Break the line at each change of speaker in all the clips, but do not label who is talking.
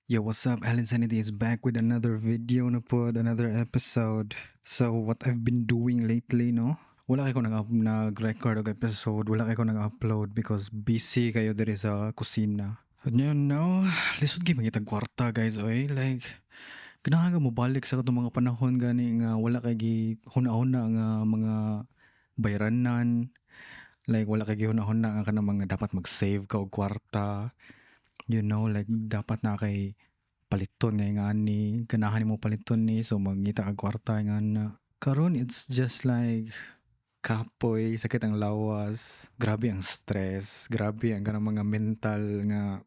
Yo, what's up? Alan Sanity is back with another video na pod, another episode. So, what I've been doing lately, no? Wala kay ko nag-record og episode, wala kay ko nag-upload because busy kayo diri sa kusina. And lisod gyud mangitag kwarta, guys, oy. Like, ganahan ka mo balik sa katong mga panahon gani nga wala kay gi huna-huna nga mga bayranan. Like, wala kay gihuna-huna nga kanang mga dapat mag-save ka og kwarta. Like dapat na kay paliton nga ingani, ganahan nimo paliton ni, so mangita kag kwarta ingana. Karon it's just like kapoy, sakit ang lawas, grabe ang stress, grabe ang kanang mga mental nga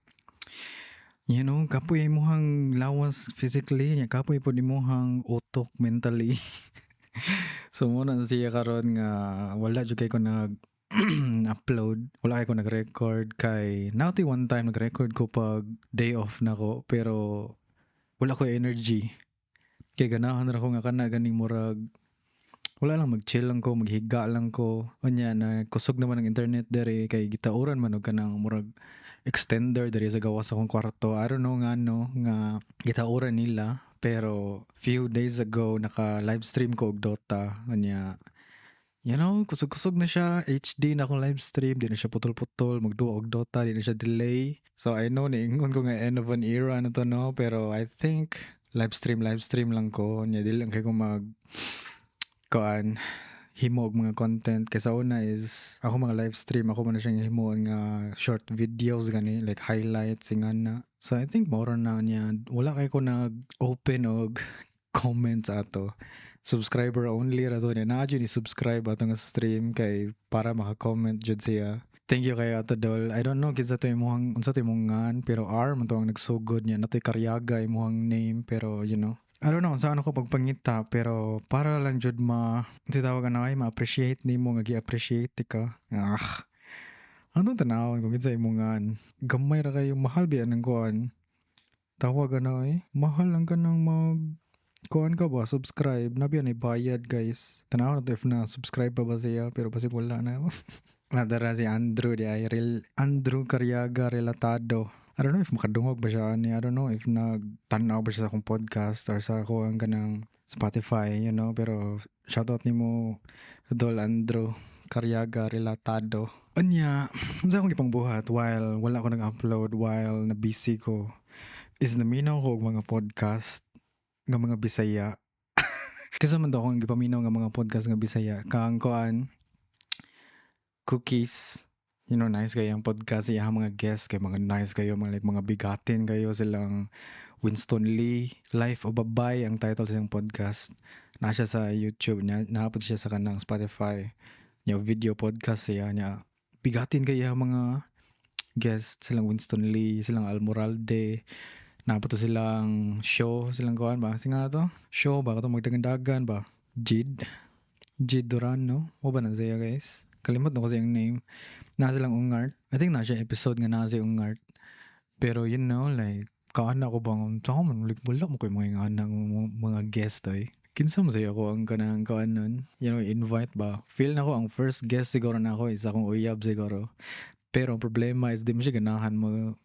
kapoy imong lawas physically, nya kapoy pod imong utok mentally. So mao na siya karon nga wala jud kay ko nag upload, wala kay ko nag-record kay naa toy one time nag-record ko pag day off nako, pero wala ko energy. Kay ganahan ra ko nga kana ganing murag wala lang, mag-chill lang ko, maghiga lang ko. Unya na kusog naman ang internet diri kay gitauran man og kanang murag extender diri sa gawas akong kwarto. I don't know ngano nga gitauran nila, pero few days ago naka live stream ko og Dota. Unya kusog-kusog na siya, HD na akong live stream, di na siya putol-putol, magduwa og Dota, di na siya delay. So I know niingon ko nga end of an era na to, no, pero I think live stream lang ko nya dili lang kay ko mag kuan himo og mga content kay sa una is ako mga live stream ako man na siyang himuon nga short videos gani, like highlights ingana. So I think mao ra na niya. Wala kay ko nag open og comments ato. Subscriber only ra to niya. Naa jud ni subscribe ato nga stream kay para maka-comment jud siya. Thank you kay ato, dol. I don't know kinsa to imong, unsa to imong ngan, pero R man to ang nagsugod niya. Naa toy Karyaga imong name, pero I don't know sa ano ko pagpangita, pero para lang jud ma tawag ana ay ma-appreciate nimo nga gi-appreciate ka. Ah. Anong tanawon kung kinsa imong ngan? Gamay ra kayo, mahal biya ng kuan. Tawag ana ay mahal lang kanang mag kuan ka ba, subscribe na biya ni bayad, guys. Tanaw na to if na subscribe pa ba siya, pero basig wala na. Nadara si Andrew di ay real Andrew Carriaga Relatado. I don't know if makadungog ba siya ani. I don't know if nagtanaw ba siya sa akong podcast or sa ako ang kanang Spotify, pero shoutout nimo, Dol Andrew Carriaga Relatado. Unya, unsa akong gipangbuhat while wala ko nag-upload, while na busy ko, is naminaw ko og mga podcast nga mga Bisaya. Kasi man to akong gipaminaw nga mga podcast nga Bisaya. Kang kuan Cookies. Nice kayo ang podcast, iya mga guest kay mga nice kayo, mga like mga bigatin kayo, silang Winston Lee, Life of Babay ang title sa iyang podcast. Na siya sa YouTube niya, naapod siya sa kanang Spotify. Niya video podcast siya niya. Bigatin kayo mga guest, silang Winston Lee, silang Almoralde. Naa pa to silang show, silang kuan ba? Sige nga to. Show ba kato magdagan-dagan ba? Jid. Jid Duran, no? Mao ba na siya, guys? Kalimot na ko siyang name. Na silang Ungart. I think na siya episode nga na si Ungart. Pero like, kaana ko bang, sa man, like, wala mo koy mga ingana mga guest ay. Kinsa mo siya ako ang kanang kuan nun? Invite ba? Feel na ko ang first guest siguro na ako is akong uyab siguro. Pero ang problema is di mo siya ganahan mo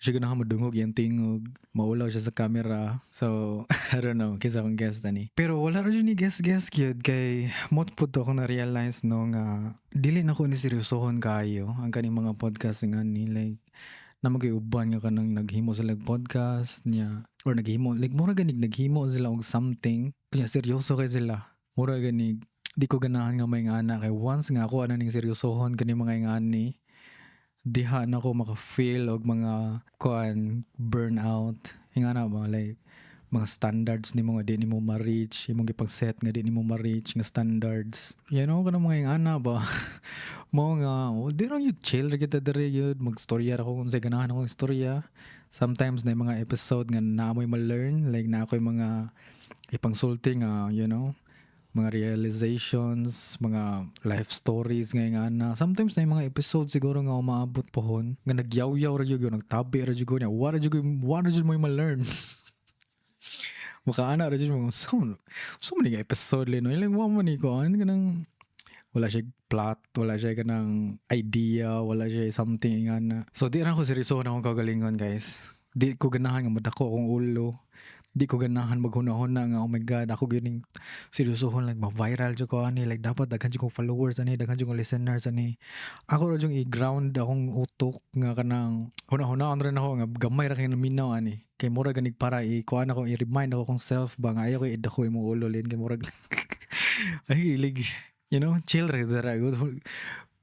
siya ganahan mo dungog yung tingog. Maulaw siya sa camera. So, I don't know. Kinsa akong guest ani. Pero wala ra jud ni guest guest gyud kay mao pud to akong na-realize, no, nga dili na ko ni seryosohon kaayo ang kaning mga podcast nga ni, like na magay uban nga kanang naghimo sila og podcast niya or naghimo, like mura ganig naghimo sila og something niya, seryoso kay sila. Mura ganig di ko ganahan nga may ngana kay once nga ako ana ning seryosohon kani mga ingani, diha na ko maka-feel og mga kuan, burnout ingana ba, like mga standards nimo nga di nimo ma-reach, imong gipang-set nga di nimo ma-reach nga standards, kanang mga ingana ba mo nga oh, di lang you chill ra kita diri yun, magstorya ra ko kung unsay ganahan akong istorya. Sometimes na mga episode nga naa mo'y ma-learn, like naa ko'y mga ipangsulti nga mga realizations, mga life stories nga ingana. Sometimes na mga episode siguro nga umaabot pohon nga nagyaw-yaw ra jud, nagtabi ra jud ko niya, wa ra jud mo'y ma-learn. Makaana ra jud mo so many nga episode le, no, like wa man ni ko kanang wala siya plot, wala siya kanang idea, wala siya something ingana. So di ra ko seryoso na akong kagalingon, guys. Di ko ganahan nga madako akong ulo. Di ko ganahan maghuna-huna nga, "Oh my God, ako gyud ning seryosohon, like ma-viral jud ko ani, like dapat daghan jud kong followers ani, daghan jud kong listeners ani." Ako ra jung i-ground akong utok nga kanang huna-hunaon rin ako nga gamay ra kay naminaw ani. Kay mura ganig para i-kuan ako, i-remind ako kong self ba nga ayaw ko idako imong ulo lin kay murag ay ilig, chill ra dara.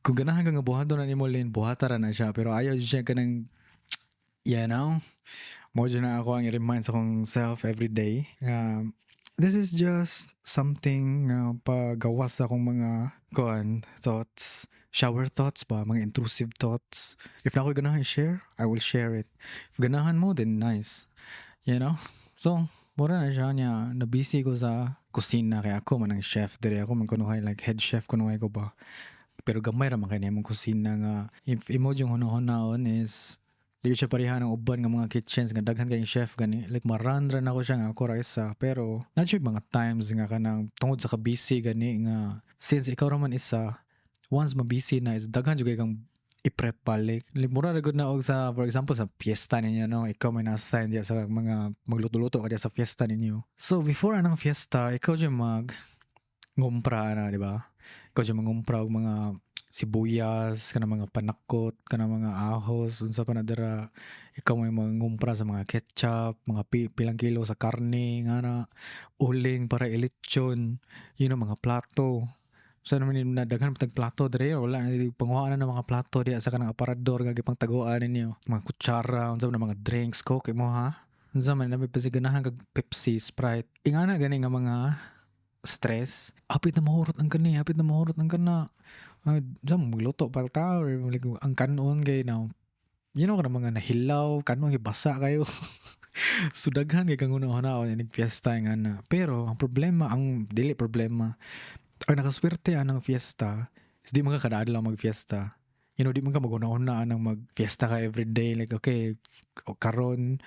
Kung ganahan ka nga buhaton na nimo lin, buhata ra na siya, pero ayaw jud siya kanang mo jud na ako ang i-remind sa akong self every day. This is just something nga pagawas sa akong mga kuan thoughts, shower thoughts ba, mga intrusive thoughts. If naa ko'y ganahan i-share, I will share it. If ganahan mo, then nice. So, mura na siya niya, na-busy ko sa kusina kay ako man ang chef diri, ako man kunuhay, like head chef kunuhay ko ba. Pero gamay ra man kay imong kusina nga if imo yung hunahunahon is di siya pareha ng uban nga mga kitchens nga daghan kayong chef gani. Like maran ra nako siya nga ako ra isa, pero naa siya mga times nga kanang tungod sa ka-busy gani nga since ikaw ra man isa, once ma-busy na is daghan jud kay kang i-prep balik. Like mura ra gud na og sa, for example, sa fiesta ninyo, no, ikaw may na-assign diya sa mga magluto-luto ka diya sa fiesta ninyo. So before anang fiesta, ikaw jud mag ngumpra na, di ba? Ikaw jud mangumpra og mga sibuyas, kanang mga panakot, kanang mga ahos, unsa pa na dira. Ikaw may mangumpra sa mga ketchup, mga pilang kilo sa karne, nga na uling para ilitsyon, mga plato. So naman na daghan tag plato dire, wala na panguhaan na ng mga plato diya sa kanang aparador nga gipangtaguan ninyo. Mga kutsara, unsa man na mga drinks, Coke imo ha. Unsa man na pa ganahan kag Pepsi, Sprite. Ingana gani nga mga stress. Hapit na mahurot ang kani, hapit na mahurot ang kana. Ay, sa magluto pa ta or like, ang kanon kay na kanang mga nahilaw, kanon kay basa kayo. So daghan kay kang una-una inig fiesta nga na. Pero ang problema, ang dili problema, ang nakaswerte anang fiesta is di man ka kada adlaw magfiesta. Di man ka maghuna-huna anang magfiesta ka everyday, like okay, karon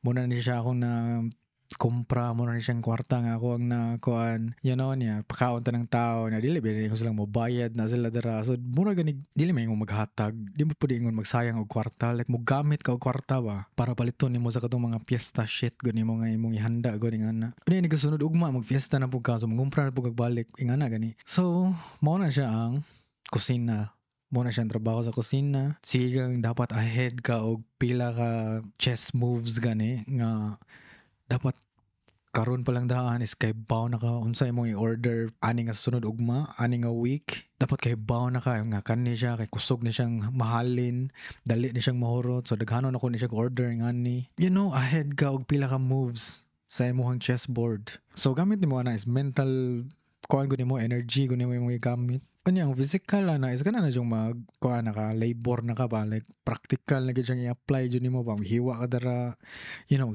muna ni siya akong na kumpra mo na siyang kwarta nga ako ang nakuan, niya pakaon ta ng tao na dili ba ko silang mobayad na sila dira. So mura gani dili may ingon maghatag, di mo pwede ingon magsayang og kwarta, like mo gamit ka og kwarta ba para paliton nimo sa katong mga fiesta shit gani mo nga imong ihanda gani nga na unya ni kasunod ugma magfiesta na pud ka, so mangumpra na pud kag balik ingana gani. So mao na siya ang kusina, mo na siyang trabaho sa kusina. Sige kang dapat ahead ka og pila ka chess moves gani nga dapat karon pa lang daan is kay baw na ka unsa imong i-order ani nga sunod ugma, ani nga week. Dapat kay baw na ka nga kani siya kay kusog ni siyang mahalin, dali ni siyang mahurot, so daghanon ako ni siya order ngani. Ahead ka og pila ka moves sa imong chessboard. So gamit nimo ana is mental kuan gud nimo, energy gud nimo imong gigamit. Unya ang physical ana is kana na jung mag kuan na ka, labor na ka ba, like practical na gyud siyang i-apply jud nimo ba, hiwa ka dara,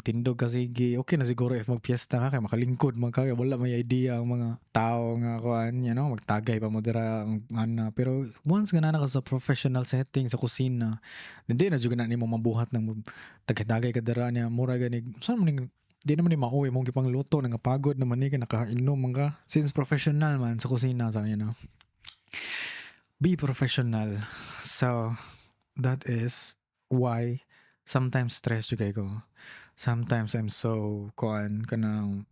tindog ka sige. Okay na siguro if magpiesta ka kay makalingkod man ka, wala may idea ang mga tao nga kuan, magtagay pa mo dira ang ana. Pero once nga na ka sa professional setting sa kusina, hindi na jud na nimo mabuhat ng tagay-tagay ka dira niya, mura gani saan man ning di naman ni mauwi mong gipangluto, nangapagod naman ni ka, nakainom man ka. Since professional man sa kusina sa be professional. So that is why sometimes stress jud kay ko. Sometimes I'm so kuan kanang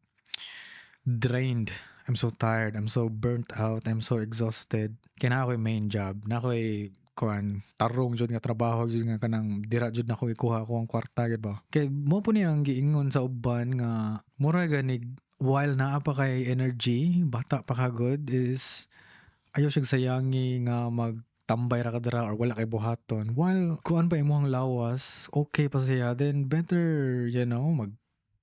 drained. I'm so tired. I'm so burnt out. I'm so exhausted. Kaya naa ako'y main job. Naa ako'y kuan tarong jud nga trabaho jud nga kanang dira jud nako ikuha ako ang kwarta gid ba. Kay mo po niya ang giingon sa uban nga mura ganig while naa pa kay energy, bata pa ka gud, is ayaw siya sayangi nga magtambay ra ka dira or wala kay buhaton. While kuan pa imong lawas, okay pa siya, then better, mag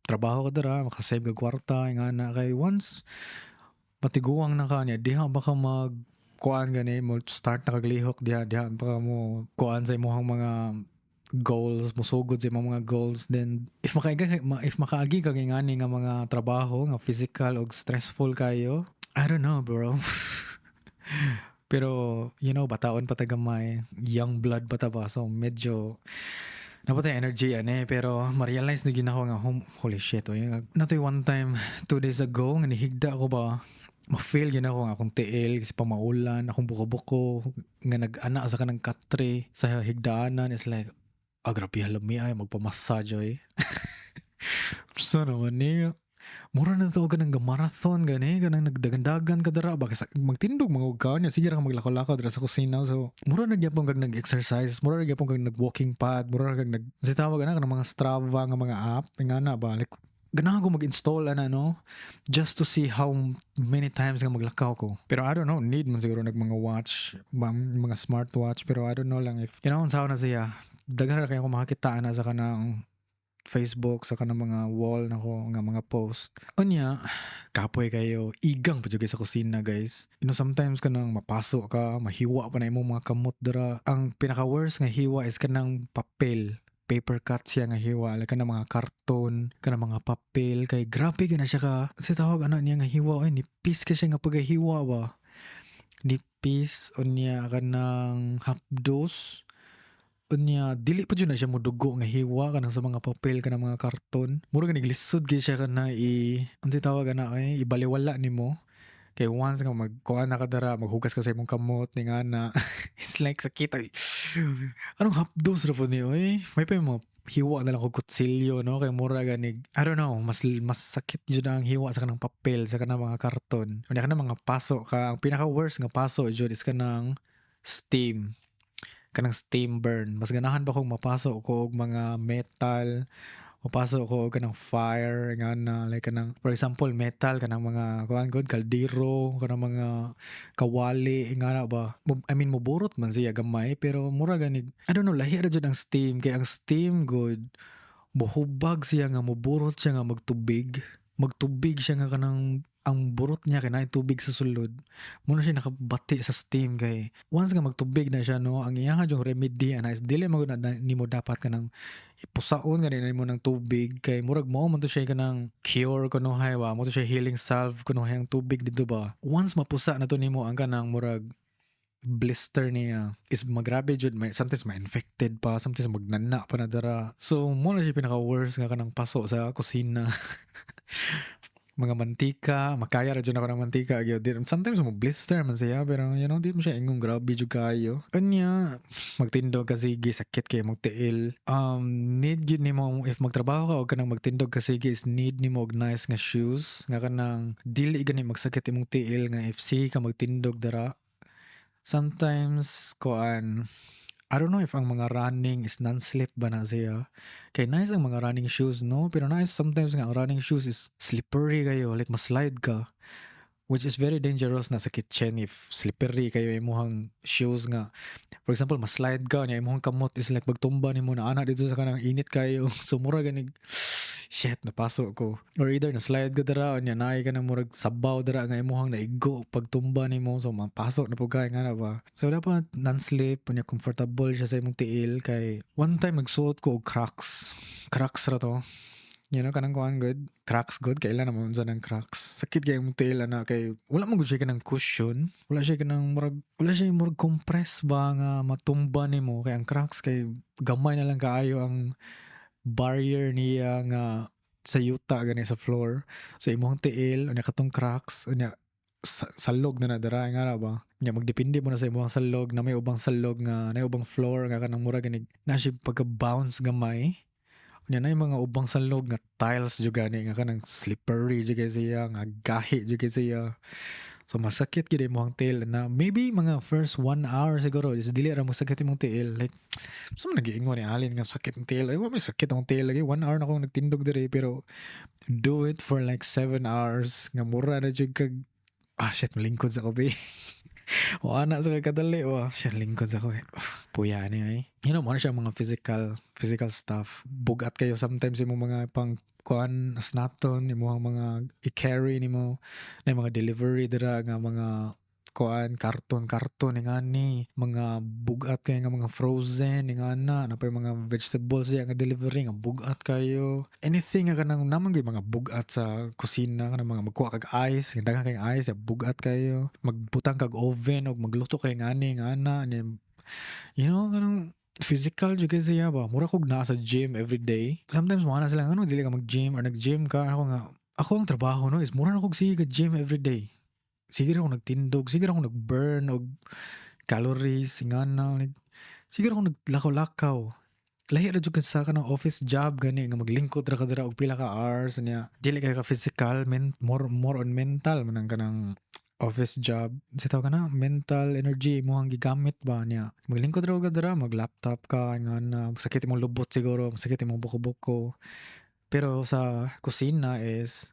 trabaho ka dira, makasave ka kwarta, nga na kay once matiguang na ka niya, diha ba ka mag kuan gani mo start na kaglihok diha, diha pa ka mo kuan sa imong mga goals, musugod sa imong mga goals. Then if makaagi ka ngani nga mga trabaho nga physical og stressful kayo, I don't know, bro. Pero bataon pa ta gamay, young blood pa ta ba, so medyo napatay energy ani. Pero ma-realize na gyud nako nga holy shit, oy. Natoy one time 2 days ago nga nihigda ko ba, ma-feel gyud ako nga akong tiil kasi pamaulan, akong buko-buko nga nag-ana sa kanang katre sa higdaanan is like Ah, grabe lami ay magpa-massage ay. So naman ni mura na to kanang marathon gani, kanang nagdagandagan ka dara ba kasi magtindog mga og ka niya, sige ra ka maglakaw-lakaw dira sa kusina. So mura na gyapon kag nag-exercise, mura na gyapon kag nag-walking pad, mura na kag nag si tawag ana kanang mga Strava nga mga app nga na ba. Like, ganahan ko mag-install ana, no, just to see how many times nga maglakaw ko. Pero I don't know, need man siguro nag mga watch ba, mga smartwatch, pero I don't know lang if unsaon na siya. Daghan ra kayo ko makakita na sa kanang Facebook, sa kanang mga wall nako nga mga post. Unya, kapoy kayo, igang pa jud sa kusina, guys. Sometimes kanang mapaso ka, mahiwa pa na imong mga kamot dira. Ang pinaka worst nga hiwa is kanang papel, paper cut siya nga hiwa, like kanang mga karton, kanang mga papel, kay grabe ka na siya ka sa tawag ana niya nga hiwa oy, nipis ka siya nga pagahiwa ba, nipis. Unya kanang hapdos, unya dili pa jud na siya modugo nga hiwa kanang sa mga papel, kanang mga karton. Mura gani lisod gyud siya kana i unsay tawag ana ay ibaliwala nimo, kay once nga magkuan na ka dara, maghugas ka sa imong kamot ni nga na, it's like sakit ay. Anong hapdos ra pud ni oy. May pa yung mga hiwa na lang og kutsilyo, no, kay mura ganig, I don't know, mas mas sakit jud ang hiwa sa kanang papel, sa kanang mga karton. Unya kanang mga paso ka, ang pinaka worst nga paso jud is kanang steam, kanang steam burn. Mas ganahan pa kong mapaso ko og mga metal, mapaso ko og kanang fire nga na, like kanang, for example, metal, kanang mga kuan gud, kaldero, kanang mga kawali nga na ba. I mean, moburot man siya gamay, pero mura ganig, I don't know, lahi ra jud ang steam, kay ang steam gud mohubag siya nga moburot siya nga magtubig, magtubig siya nga kanang ang burot niya kay naay tubig sa sulod. Mao na siya nakabati sa steam, kay once nga magtubig na siya, no, ang iyaha jung remedy ana is dili man gud na nimo dapat kanang ipusaon gani nimo ng tubig, kay murag mao man to siya kanang cure kunohay ba, mao to siya healing salve kunohay ang tubig dito ba. Once mapusa na to nimo ang kanang murag blister niya is magrabe jud, may sometimes ma-infected pa, sometimes magnana pa na dara. So mo na siya pinaka worst nga kanang paso sa kusina. Mga mantika, makaya ra jud ako ng mantika gyud. Sometimes mo blister man siya, pero di mo siya ingong grabe jud kayo. Unya, magtindog ka sige, sakit kayo magtiil. Need gyud nimo if magtrabaho ka og kanang magtindog ka sige is need nimo og nice nga shoes nga kanang dili gani magsakit imong tiil nga if sige ka magtindog dara. Sometimes kuan, I don't know if ang mga running is non-slip ba na siya. Kay nice ang mga running shoes, no? Pero nice sometimes nga ang running shoes is slippery kayo, like maslide ka. Which is very dangerous na sa kitchen if slippery kayo imuhang shoes nga. For example, maslide ka niya, imuhang kamot is like magtumba nimo na ana dito sa kanang init kayo. So mura ganig, shit, napaso ko. Or either na slide ka dara unya naay ka na murag sabaw dara nga imuhang naigo pagtumba nimo, so mapasok na pud ka nga na ba. So dapat non-slip unya comfortable siya sa imong tiil, kay one time nagsuot ko og Crocs. Crocs ra to. Kanang kuan good. Crocs good kailan naman unsa ng Crocs. Sakit kay imong tiil ana, kay wala man gud siya kanang cushion. Wala siya kanang murag, wala siya murag compress ba nga matumba nimo, kay ang Crocs kay gamay na lang kaayo ang barrier niya nga sa yuta gani, sa floor. So imong tiil unya katong Crocs, unya salog na na dara nga ra ba. Unya magdepende mo na sa imong salog na may ubang salog nga na ubang floor nga kanang mura gani na siya pagka bounce gamay. Unya na yung mga ubang salog nga tiles jud gani nga kanang slippery jud kay siya nga gahi jud kay siya. So masakit gyud imong tiil na maybe mga first one hour siguro is dili ra mo sakit imong tiil. Like, sa man nagiingon ni Alin nga sakit ang tiil. Ay, wa may sakit ang tiil lagi. 1 hour na akong nagtindog diri, pero do it for like 7 hours nga mura na jud kag, ah shit, malingkod sa ko be. Wa na sa kadali wa. Siya lingkod sa ko. Eh. Puya ni ay. Mo na siya mga physical physical stuff. Bugat kayo sometimes imong mga pang kuan asnaton, imong mga i-carry nimo na mga delivery dira nga mga kuan, karton karton nga ni mga bugat kay nga mga frozen nga na napay mga vegetables diya nga delivery nga bugat kayo. Anything nga kanang naman gyud mga bugat sa kusina, kanang mga magkuha kag ice, nga daghan kay ice ya, bugat kayo. Magbutang kag oven og magluto kay ngani nga ana ni, kanang physical jud kay siya ba. Mura kog naa sa gym every day. Sometimes mo na sila, ano, dili ka mag-gym or nag-gym ka? Ako nga ako ang trabaho, no, is mura na kog sige ka gym every day. Sige ra ako nagtindog, sige ra ako nag-burn og calories, nga na, like, sige ra ako naglakaw-lakaw. Lahi ra jud sa kanang office job gani nga maglingkod ra ka dira og pila ka hours niya. Dili kay ka physical, men, more on mental man ang kanang office job. Sa tawag na mental energy mo ang gigamit ba niya. Maglingkod ra ka dira, mag-laptop ka nga na sakit imong lubot siguro, sakit imong buko-buko. Pero sa kusina is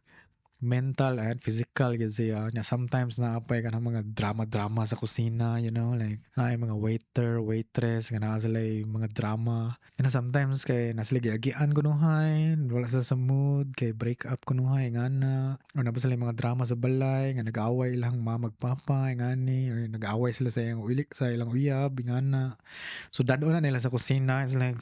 mental and physical gyud siya. Nya sometimes naa pay kanang mga drama-drama sa kusina, like naay mga waiter, waitress nga naa sila mga drama. Sometimes kay naa sila giagian kunuhay, wala sila sa mood, kay break up kunuhay ngana. Or naa pa sila mga drama sa balay nga nag-away ilang mama ug papa ngani, or nag-away sila sa ilang uli, sa ilang uyab ngana. So dad-on na nila sa kusina. It's like,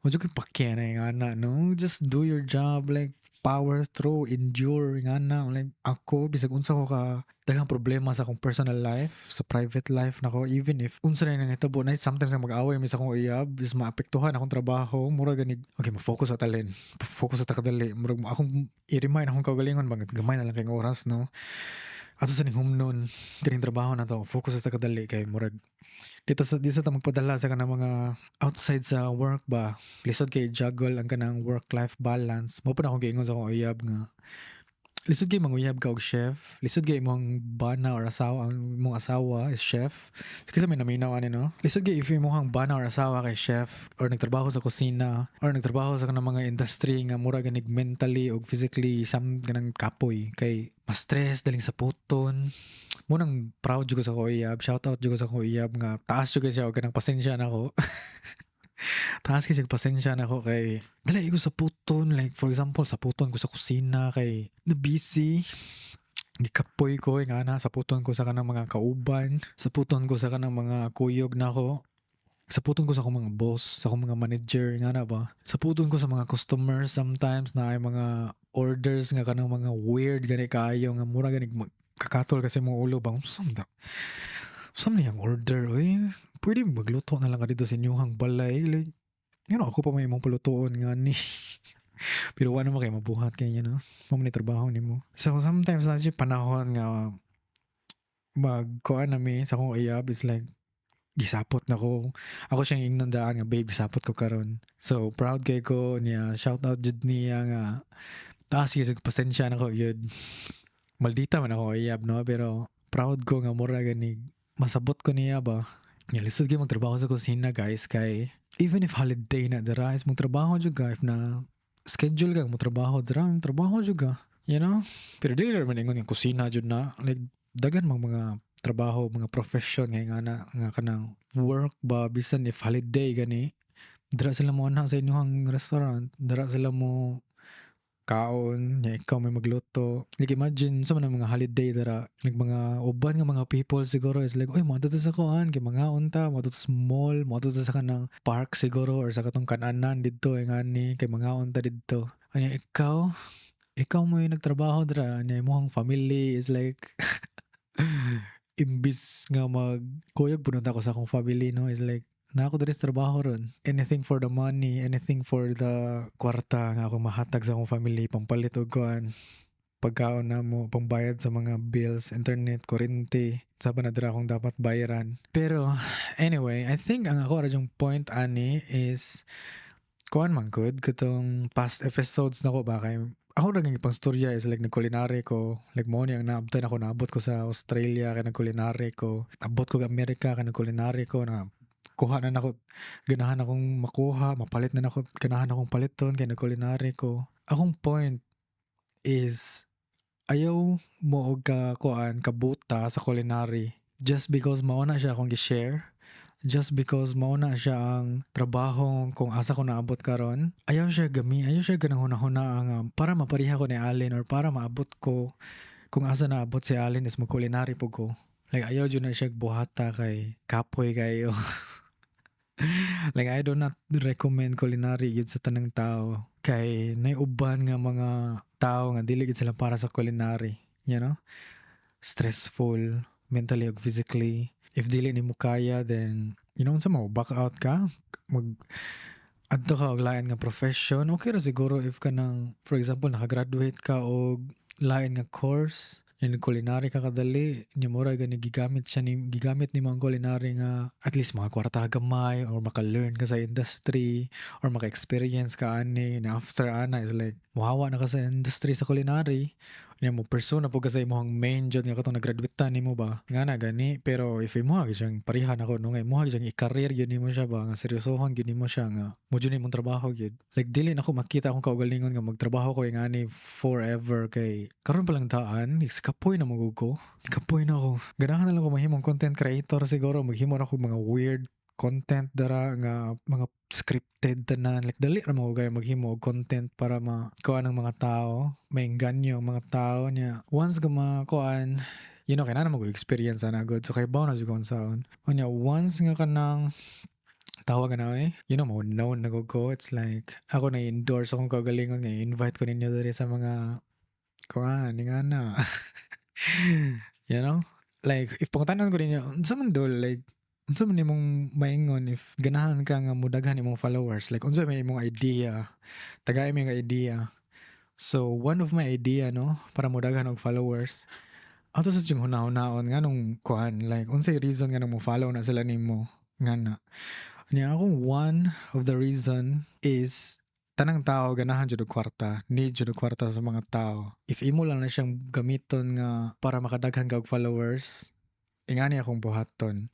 wa jud koy pake na ngana, no? Just do your job, like power through, endure ngana. Like ako, bisag unsa ko ka daghang problema sa akong personal life, sa private life nako, even if unsa na nangitabo na, sometimes nga mag-away mi sa akong uyab is maapektuhan akong trabaho, mura gani, okay, ma-focus sa talin, focus sa takadali, murag akong i-remind akong kaugalingon ba, gamay na lang kay oras, no? Ato sa ning humnon kining trabaho na to, focus sa takadali kay murag dito sa di sa ta magpadala sa kanang mga outside sa work ba. Lisod kay juggle ang kanang work life balance. Mao pa na akong giingon sa akong uyab nga lisod kay manguyab ka og chef, lisod kay imong bana or asawa, ang imong asawa is chef. So, kasi may naminaw ani, no? Lisod kay if imong bana or asawa kay chef or nagtrabaho sa kusina or nagtrabaho sa kanang mga industry nga mura ganig mentally og physically some kanang kapoy kay mas stress, daling saputon. Mao nang proud jud ko sa akong uyab. Shout out jud ko sa akong uyab nga taas jud kay siya og kanang pasensya nako. Taas kay siya pasensya nako kay dali ko saputon. Like for example, saputon ko sa kusina kay na busy. Gikapoy ko nga na saputon ko sa kanang mga kauban, saputon ko sa kanang mga kuyog nako. Saputon ko sa akong mga boss, sa akong mga manager nga na ba. Saputon ko sa mga customers. Sometimes na ay mga orders nga kanang mga weird gani kaayo nga mura gani kakatol kasi mong ulo ba, unsa da? Unsa man niyang order oy? Pwede magluto na lang ka dito sa inyong balay, like ako pa may imong palutoon nga ni. Pero wala naman kay mabuhat kay mao man ni trabaho nimo. So sometimes na siya panahon nga magkuan nami sa akong uyab is like gisapot na ko. Ako siyang ingnon daan nga, "Babe, gisapot ko karon." So proud kay ko niya, shout out jud niya nga taas sige sa pasensya nako yun. Maldita man ako uyab, no, pero proud ko nga mura gani masabot ko niya ba. Ya, lisod kay magtrabaho sa kusina, guys, kay even if holiday na dira is magtrabaho jud ka. If na schedule ka mo trabaho dira, trabaho jud ka. Pero dili ra man ingon nga kusina jud na, like daghan mang mga trabaho, mga profession nga na nga kanang work ba, bisan if holiday gani dira sila mo anha sa inyong restaurant, dira sila mo kaon nya ikaw may magluto. Like imagine sa man ang mga holiday dira, like mga uban nga mga people siguro is like, "Oy, moadto ta sa kuan kay mangaon ta, moadto ta sa mall, moadto ta sa kanang park siguro or sa katong kananan didto ngani kay mangaon ta didto." Anya ikaw mo yung nagtrabaho dira nya imong family is like imbis nga magkuyog pud ako sa akong family, no, is like naa ko diri sa trabaho ron. Anything for the money, anything for the kwarta nga ako mahatag sa akong family, pampalit og kuan, pagkaon namo, pangbayad sa mga bills, internet, kuryente, sa pa na dira akong dapat bayaran. Pero anyway, I think ang ako ra yung point ani is kuan man gud katong past episodes nako ba, kay ako ra pang storya is like nag-culinary ko, like mo ni ang naabtan ako, naabot ko sa Australia kay nag-culinary ko, abot ko sa Amerika kay nag-culinary ko, na kuha na nako, ganahan akong makuha, mapalit na nako, ganahan akong paliton kay nag-culinary ko. Akong point is ayaw mo og ka kuan kabuta sa culinary just because mao na siya akong gi-share, just because mao na siya ang trabaho kung asa ko naabot karon. Ayaw siya gami, ayaw siya ganang hunahuna nga para mapareha ko ni Allen or para maabot ko kung asa naabot si Allen is mag-culinary pud ko. Like ayaw jud na siya buhata kay kapoy kayo. Like I do not recommend culinary yun sa tanang tao kay nay uban nga mga tao nga dili gid sila para sa culinary. Stressful mentally ug physically. If dili nimo kaya, then unsa mo, back out ka, mag adto ka og lain nga profession. Okay ra siguro if kanang, for example, nakagraduate ka og lain nga course. Yung culinary ka kadali nya, mura gani gigamit siya ni gigamit nimo ang culinary nga at least mga kwarta gamay or maka-learn ka sa industry or maka-experience ka ani na. After ana is like muhawa na ka sa industry sa culinary nya, mo pursue na pud ka sa imong main jud nga katong nag-graduate ta nimo ba nga na gani. Pero if imo gyud siyang pareha nako no, nga imo gyud siyang i-career gyud nimo siya ba, nga seryosohon gyud nimo siya, nga mo jud imong trabaho gyud, like dili nako makita akong kaugalingon nga magtrabaho ko ingani forever, kay karon pa lang daan is kapoy na magud ko, kapoy na ako. Ganahan na lang ko mahimong content creator siguro, maghimo ra ko mga weird content dara nga mga scripted tanan. Like dali ra mo gaya maghimo og content para makuha ng mga tao, maengganyo ang mga tao niya. Once ka makuan, kay naa na mo experience ana gud, so kay na jud ko unsaon. Unya once nga kanang tawag na eh, mo known na gud ko, it's like ako na endorse akong kaugalingon nga invite ko ninyo diri sa mga kuan nga na, like if pangutanon ko ninyo, unsa man dol, like unsa man imong maingon if ganahan ka nga mudaghan imong followers, like unsa may imong idea, tagay mo idea? So one of my idea no, para mudaghan og followers, ato sa jung hunahunahon nga nung kuan, like unsay reason nga nung mo follow na sila nimo nga na niya. Akong one of the reason is tanang tao ganahan jud og kwarta, need jud og kwarta sa mga tao. If imo lang na siyang gamiton nga para makadaghan ka og followers, ingani akong buhaton.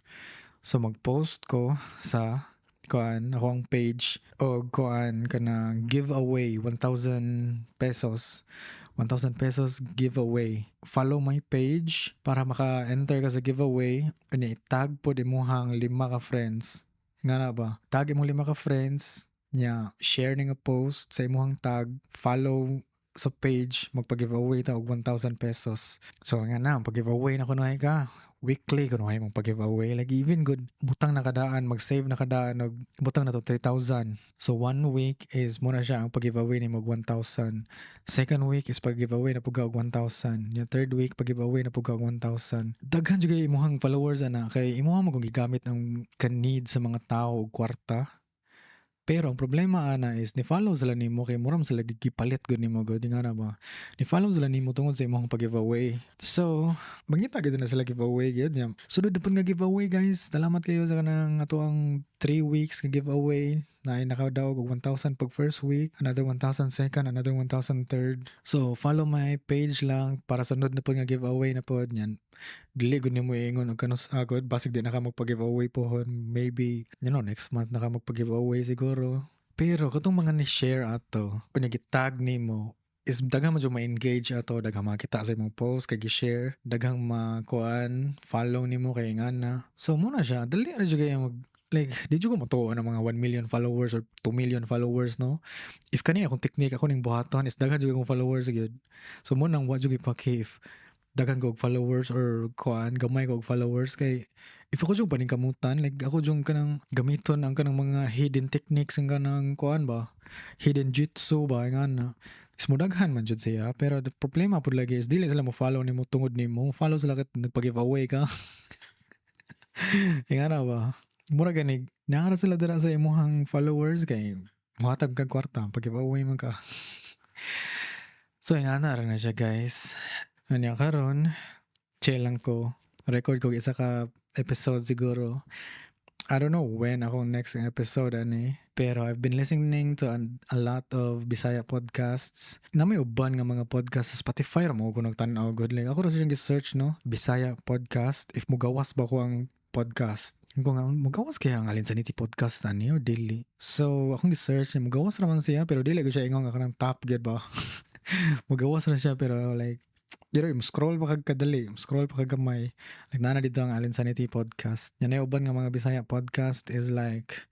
So mag-post ko sa kuan, ako ang page og kuan, kanang giveaway, 1,000 pesos, 1,000 pesos giveaway. Follow my page para maka-enter ka sa giveaway. Unya i-tag pod imuhang lima ka friends nga na ba. Tag imong lima ka friends nya, share ni nga post sa imuhang tag, follow sa page, magpa-giveaway ta og 1,000 pesos. So nga na, pag-giveaway na kunuhay ka. Weekly kunuhay mong pag-giveaway. Like even good, butang na kadaan, mag-save na kadaan, og butang na to 3,000. So one week is muna siya ang pag-giveaway ni mag 1,000. Second week is pag-giveaway na pug og 1,000. Yung third week, pag-giveaway na pug og 1,000. Daghan jud kay imuhang followers ana, kay imuha mo kung gigamit ang ka-need sa mga tao og kwarta. Pero ang problema ana is ni-follow sila nimo kay mura man sila gipalit gud nimo gud nga na ba. Ni-follow sila nimo tungod sa imong pag-giveaway. So, mangita gid na sila giveaway gyud niya. Sunod na pud nga giveaway, guys. Salamat kayo sa kanang ato ang 3 weeks nga giveaway na ay nakadaog og 1,000 pag first week, another 1,000 second, another 1,000 third. So, follow my page lang para sunod na pud nga giveaway na pod niyan. Dili gud nimo iingon og kanus agad, basig di na ka magpa-giveaway pohon. Maybe, next month na ka magpa-giveaway siguro. Pero katong mga ni-share ato, unya gitag nimo, is daghang man jud ma-engage ato, daghang makita sa imong post kay gi-share, daghang makuan, follow nimo kay ingana. So mo na siya, dali ra jud kayo mag like di jud ko motuo ng mga 1 million followers or 2 million followers no. If kani akong technique ako ning buhaton is daghan jud akong followers gyud. So mo nang wa jud ipaki if daghan ko og followers or kuan, gamay ko og followers, kay if ako jud paningkamutan, like ako jud kanang gamiton ang kanang mga hidden techniques, ang kanang kuan ba, hidden jutsu ba nga na is mudaghan man jud siya. Pero the problema pud lagi is dili sila mo follow nimo tungod nimo, follow sila kat nagpa-giveaway ka nga na ba. Mura gani naa ra sila dira sa imuhang followers kay muhatag kag kwarta pag-giveaway man ka. So ingana ra na siya, guys. Unya karon chill lang ko, record ko isa ka episode siguro. I don't know when akong next episode ani, pero I've been listening to a lot of Bisaya podcasts. Na may uban nga mga podcast sa Spotify ra mo ko nagtan-aw gud. Like ako ra siyang gi-search no, Bisaya podcast. If mugawas ba ko ang podcast. Ko nga mugawas kaya ang Alin Sanity Podcast ani or dili. So akong gi-search, mugawas ra man siya, pero dili ko siya ingon nga kanang top gyud ba. Mugawas ra siya, pero like scroll pa kag kadali, scroll pa kag gamay. Like naa na dito ang Alin Sanity Podcast. Yan ay uban nga mga Bisaya podcast is like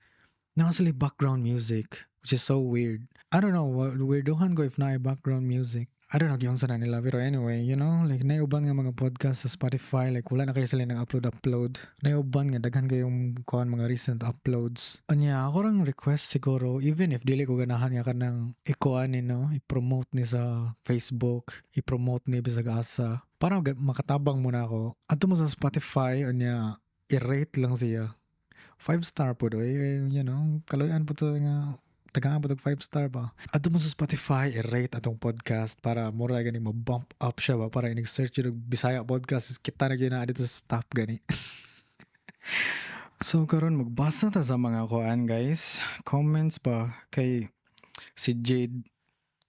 naa sila background music, which is so weird. I don't know, weirdohan ko if naa background music. I don't know giunsa na nila, pero anyway, like naay uban nga mga podcast sa Spotify, like wala na kayo sila nang upload upload. Naay uban nga daghan kayong kuan, mga recent uploads. Anya ako rang request siguro, even if dili ko ganahan nga kanang ikuan ni no, i-promote ni sa Facebook, i-promote ni bisag asa. Para makatabang muna ako. Adto mo sa Spotify, unya i-rate lang siya. 5 star po do, eh, kaluyan po to nga Tagaan pa 5 star ba. Adto mo sa Spotify, i-rate atong podcast para mura gani mo-bump up siya ba, para inig search yung Bisaya podcast is kita na gyud na dito sa top gani. So karon magbasa ta sa mga kuan, guys. Comments ba kay si Jade.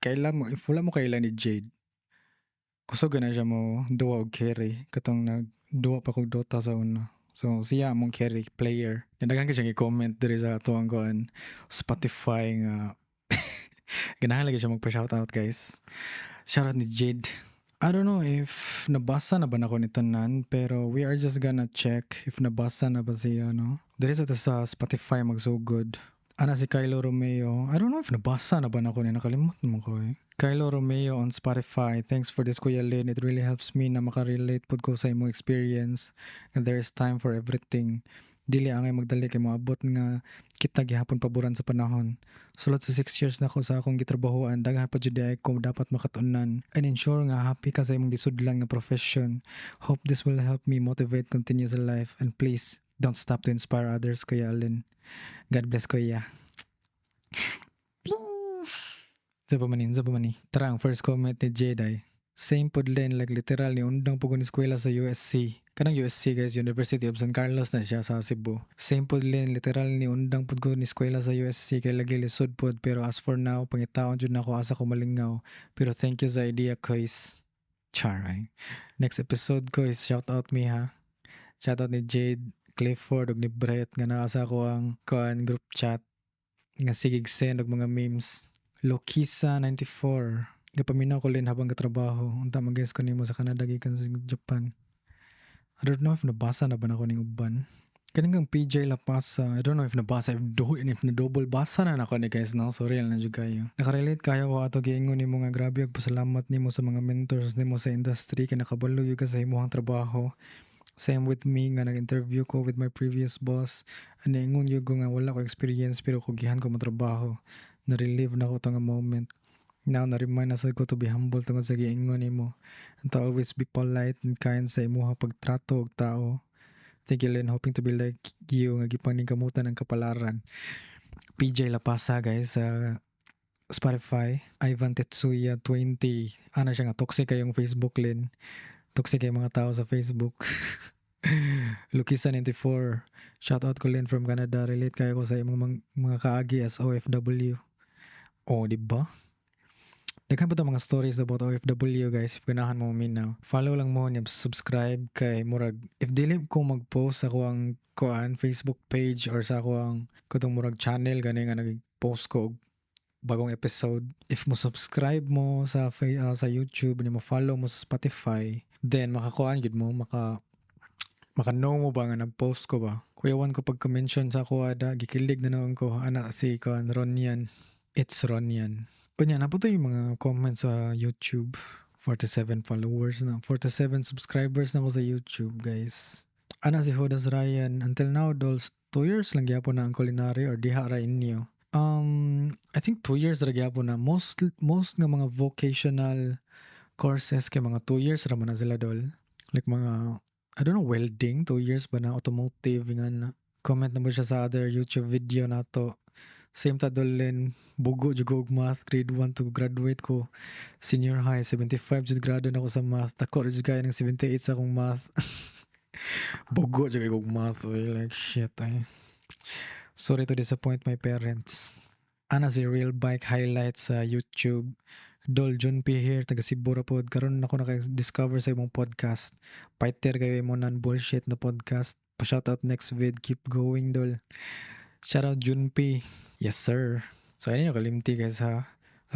Kailan mo, if wala mo kaila ni Jade. Kusog na siya mo duwa og carry katong nag duwa pa kog Dota sa una. So siya among carry player. Daghan kay siya i-comment diri sa atuang kuan Spotify nga ganahan lagi siya magpa-shoutout, guys. Shoutout ni Jade. I don't know if nabasa na ba nako ni tanan, pero we are just gonna check if nabasa na ba siya, no? Diri sa ta sa Spotify magsugod. Ana si Kylo Romeo. I don't know if nabasa na ba nako ni, nakalimot naman ko eh. Kylo Romeo on Spotify. "Thanks for this, Kuya Lin. It really helps me na makarelate pud ko sa imong experience and there is time for everything. Dili angay magdali kay moabot nga kita gihapon paboran sa panahon. Sulod sa 6 years nako sa akong gitrabahoan, daghan pa jud ay ko dapat makatunan and ensure nga happy ka sa imong gisudlan nga profession. Hope this will help me motivate continue sa life and please don't stop to inspire others, Kuya Alin. God bless, Kuya." Sa pa manin, sa pa mani. Tara, ang first comment ni Jedi. "Same pod Len, like literal ni undang po ko ni eskwela sa USC." Kanang USC, guys, University of San Carlos na siya sa Cebu. "Same pod Len, literal ni undang pod ko ni eskwela sa USC kay lagi lisod pod, pero as for now, pangitaon jud nako asa ko malingaw. Pero thank you sa idea, guys." Char ay. Next episode ko is shout out me ha. Shout out ni Jade Clifford ug ni Brett nga naa sa ako ang kuan group chat nga sigig send og mga memes. Lokisa 94. "Gapaminaw ko, Len, habang gatrabaho. Unta mag-guess ko nimo sa Canada gikan sa Japan." I don't know if nabasa na ba nako ning uban. Kaning kang PJ Lapasa. I don't know if nabasa, if na double basa na nako ni, guys, no. Sorry lang na jud kayo. "Nakarelate kayo ko ato giingon nimo nga grabe og pasalamat nimo sa mga mentors nimo sa industry kay nakabalo gyud ka sa imong trabaho. Same with me nga nag-interview ko with my previous boss. And niingon gyud ko nga wala ko experience pero kugihan ko motrabaho. Na-relieve na ko to nga moment. Now, na-remind na sad ko to be humble tungod sa giingon nimo. And to always be polite and kind sa imuha pagtrato og tao. Thank you, Len. Hoping to be like you nga gipaningkamutan ang kapalaran." PJ Lapasa, guys, sa Spotify. Ivan Tetsuya 20. Ana siya nga toxic kayong Facebook, Lin. Toxic kay mga tao sa Facebook. Lukisa 94. "Shout out ko, Lin, from Canada. Relate kayo ko sa imong mga kaagi as OFW." Oh, di ba? Daghan pa ta mga stories about OFW, guys, if ganahan mo maminaw. Follow lang mo niya, subscribe kay murag if dili ko mag-post sa ang kuan Facebook page or sa ako ang katong murag channel gani nga nag-post ko og bagong episode. If mo subscribe mo sa YouTube ni mo follow mo sa Spotify, then makakuan gid mo, maka know mo ba nga nag-post ko ba. Kuyawan ko pagka-mention sa ako ada, gikilig na noon ko ana si kuan Ronian. It's Ronian. Unya, naa pa yung mga comments sa YouTube. 47 followers na. 47 subscribers na ko sa YouTube, guys. Ana si Hodas Ryan. "Until now, dolls, 2 years lang gyapon na ang culinary or diha ra inyo?" I think 2 years ra gyapon na. Most nga mga vocational courses kay mga 2 years ra man na sila, dol. Like mga, I don't know, welding, 2 years ba na, automotive, nga na. Comment na mo siya sa other YouTube video nato. "Same ta dol Len, bugo jud ko og math grade 1 to graduate ko senior high, 75 jud grado na ko sa math. Dako ra jud kayo ng 78 sa akong math." Bugo jud kaayo kog math oy, like shit ay. Sorry to disappoint my parents. Ana si Real Bike Highlights sa YouTube. "Dol, John P here, taga Cebu ra pod. Karon ako naka-discover sa imong podcast. Fighter kayo imo non bullshit na podcast. Pa-shoutout next vid. Keep going, dol." Shoutout Jun P. Yes, sir. So ayun yung kalimti, guys, ha.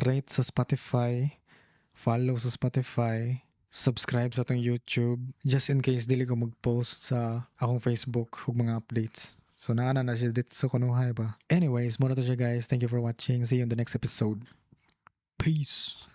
Rate sa Spotify, follow sa Spotify, subscribe sa atong YouTube just in case dili ko mag-post sa akong Facebook ug mga updates. So naana na siya dito sa kunuhay ba. Anyways, mao na to siya, guys. Thank you for watching. See you in the next episode. Peace.